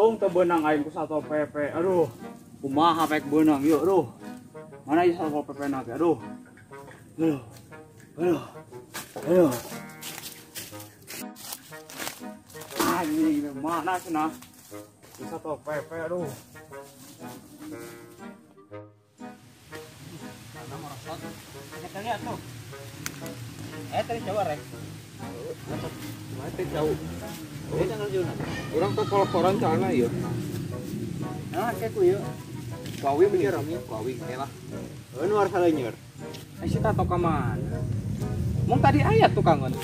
Untung teu beunang aing ku Satpol PP. Aduh. Kumaha pek beunang ieu, aduh. Mana ieu Satpol PP na teh, aduh. Aduh. Aduh. Aduh. Anjing, mana cenah? Satpol PP, aduh. Mana merosot? Kita lihat tuh. Tadi jauh rek. Mana teh jauh? Oh, jangan jauh. Urang teh kolokoran calana ieu. Nah, kayak ku ieu. Kuawi bener rame, kuawi lah. Heuh nu harus saleuneur. Si Tato ka mana? Mung tadi aya tukangan.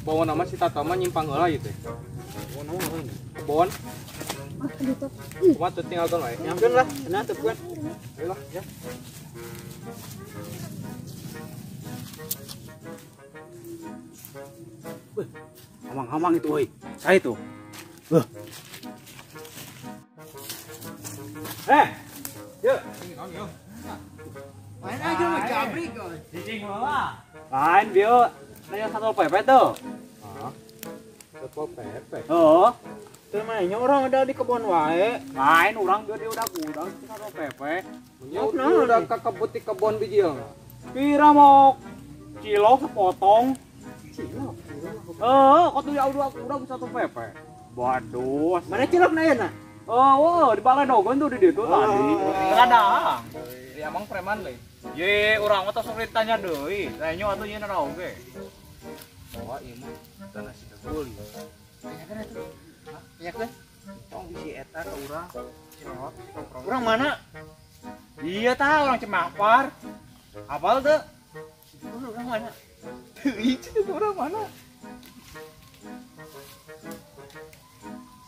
Bawa nama si Tato mah nyimpang heula ieu teh. Bawa nama heula. Kebon. Kumaha teu tinggalkeun wae. Nyampeun lah, cenah teu bukan. Ayo lah, ya. Wih, hamang-hamang itu, woi. Saya itu. Wah. Yuk. Main aja mah jabrik kok. Cicing heula. Lain bieu nanya Satpol PP tuh. Hah? Satpol PP. Heeh. Teu mainnya orang ada di kebon wae. Lain urang bieu dia udah gudang Satpol PP. Nya udah ka kebut di kebon bijil. Kira mau cilok sepotong. Cilok. Heeh, kok tuh ya udah Satpol PP. Waduh, mana cilok na ayeuna? Oh, di balai dogon tuh di ditu tadi. Kadang. Ya emang preman leuy. Ye, urang mah tos sok ditanya deui. Tanya atuh nyeuna oge. Bawa ieu mah tanah si degul ieu. Tanyakeun atuh. Hah? Tanyakeun. Tong bisi eta ka urang. Cilok, urang mana? Iya tah urang Cemapar. Apal teu? Si degul urang mana? Teu ieu urang mana?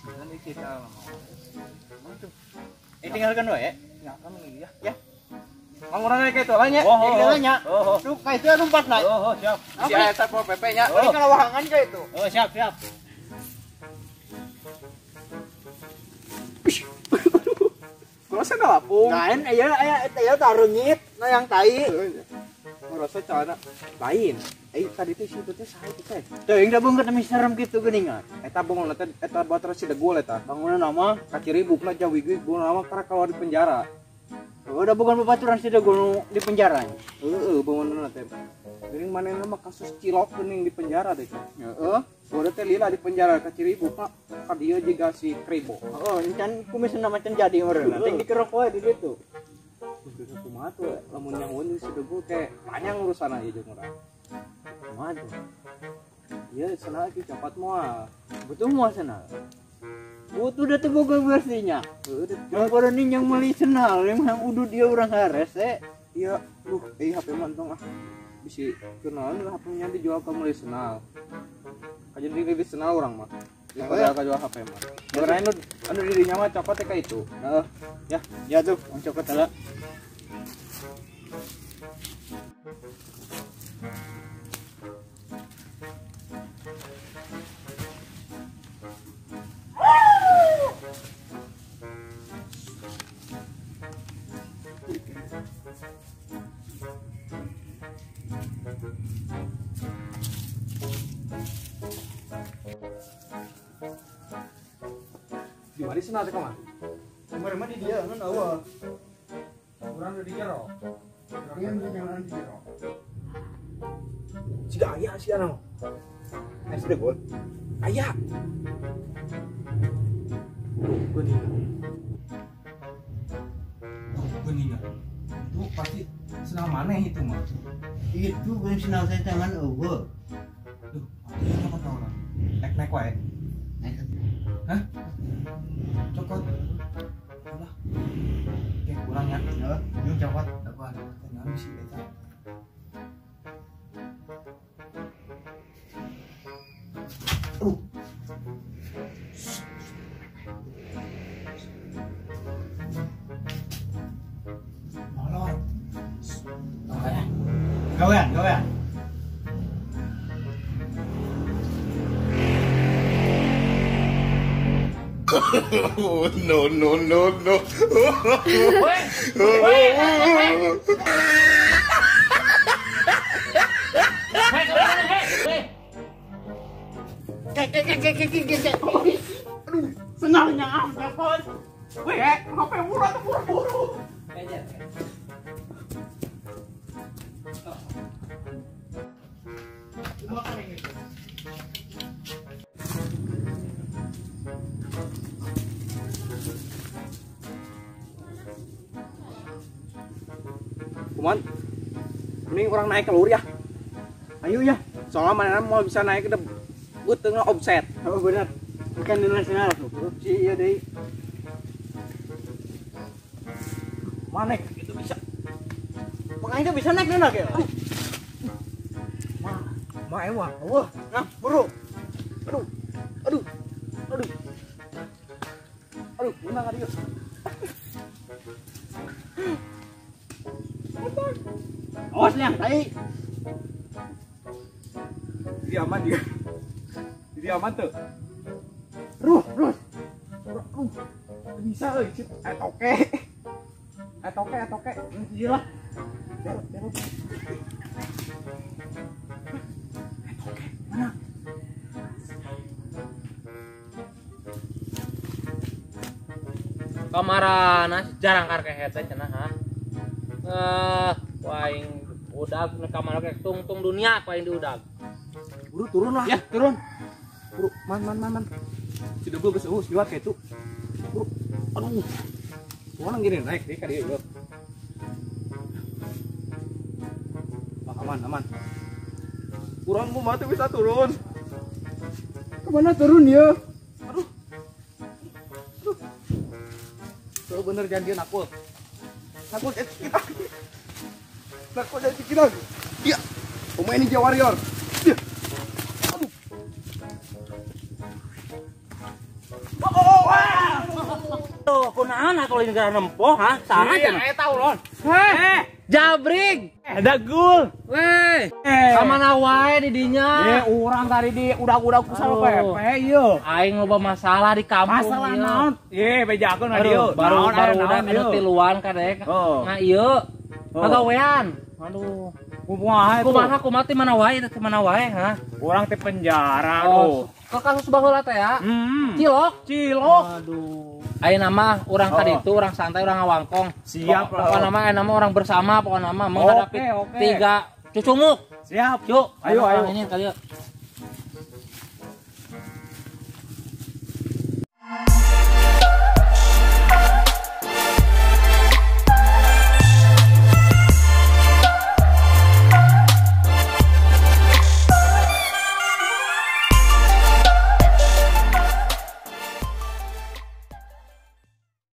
Sigan kita lama. Tinggalkan wae. Tinggalkan iya. Ya. Mang urang kayak itu lah nya. Oh, nya. Duh, ka itu lompat na. Oh, siap. Si aya Satpol PP nya. Balik ka lawangan ka itu. Oh, siap, siap. Kurasa ngalapung. Lain aya aya aya tareungit na yang tai. Kurasa celana lain. Tadi teh situ teh saha itu teh? Teuing da beungeut mah serem kitu geuningan. Eta bangunna teh eta batur si degul eta. Bangunan nama kaciribukna jawigwig bangunan nama karena keluar di penjara. Oh, udah bukan babaturan si degul di penjara. Heeh, bangunan teh. Geuning manehna mah kasus cilok geuning di penjara teh. Heeh. Udah teh lila di penjara kaciribukna ka dieu jiga si Kribo. Heeh, encan kumisna mah can jadi meureun. Teh dikerok wae di ditu. Terus kumaha tuh lamun nyahoan si degul kayak panjang urusan aja jeung urang. Kumaha tuh? Iya, senang lagi copot moal. Butuh moal senal. Butuh da teu boga bersihnya. Heueuh, yang yang meuli senal, yang udud dia urang hares teh. Iya, duh, HP mah entong ah. Bisi kenalan lah HP-nya dijual ka meuli senal. Kajeun di senal urang mah. Daripada kajual HP mah. Urang anu di dinya mah copot teh ka itu. Heeh. Ya, ya tuh, urang copot heula. Di mana sih nanti kemana? Kemarin mah di dia kan awal. Urang di jero. Iya, jangan di jero. Jika ayah sih anak. Sudah gol. Ayah. Tuh, beningan. Tuh, beningan. Itu pasti senal maneh itu mah. Itu bukan senal saya tangan eueuh. Duh, apa kata orang? Naik-naik wae. Naik. Hah? Cokot. Alah. Oke, kurang ya. Heeh, yuk cokot. Dapat. Tenang sih eta. Molor. Gawean, gawean. Oh, no, no, no, no. Aduh. Senangnya ah telepon. Weh, HP murah tuh buru-buru. Kuman, mending orang naik ke luhur ya. Ayo ya, soalnya mana mau bisa naik ke beuteungna offset. Oh benar. Bukan nasional tuh. Korupsi iya deui. Mana itu bisa. Makanya itu bisa naik naik ya. Mah, mah emang. Wah, nah, buru. Aduh. Aduh. Aduh. Aduh, menang adieu. Awas yang tai. Jadi aman dia. Jadi aman tuh. Ruh, ruh. Ruh. Bisa euy, cip. Etoke. Etoke, etoke. Gila. Etoke, mana? Kamarana jarang karkehet teh cenah ha. Waing udag ka mana ke tungtung dunia ku aing diudag. Buru turun lah. Ya, turun. Buru, man man man man. Si debul geus eueuh liwat ka itu. Buru. Aduh. Kumaha gini naik deui ka dieu ieu. Wah, aman aman. Urang kumaha teu bisa turun. Kemana turun ya? Aduh. Aduh. Tuh bener janjian aku. Aku jadi kita. Aku jadi kita. Iya. Pemain Ninja Warrior. Iya. Aduh. Oh, wah. Tuh, kunaon aku lain gara nempoh, ha? Saha cenah? Eta ulon. Heh, jabrig. Dagul. Weh, kamana wae di dinya? Ye, urang tadi di udag-udag ku Satpol PP ieu. Aing loba masalah di kampung. Masalah naon? Ye, bejakeun ka dieu. Baru baru udah anu tiluan kadek. Nah, ieu. Pagawean. Aduh. Kumaha itu? Kumaha kumaha ti mana wae teh mana wae, ha? Urang teh penjara aduh. Ke kasus baheula teh ya. Cilok, cilok. Aduh. Ayeuna mah urang ka ditu, urang santai, urang ngawangkong. Siap. Pokokna mah ayeuna mah urang bersama, pokokna mah menghadapi tiga cucunguk. Siap. Yuk, ayo ayo. Ini kali yuk.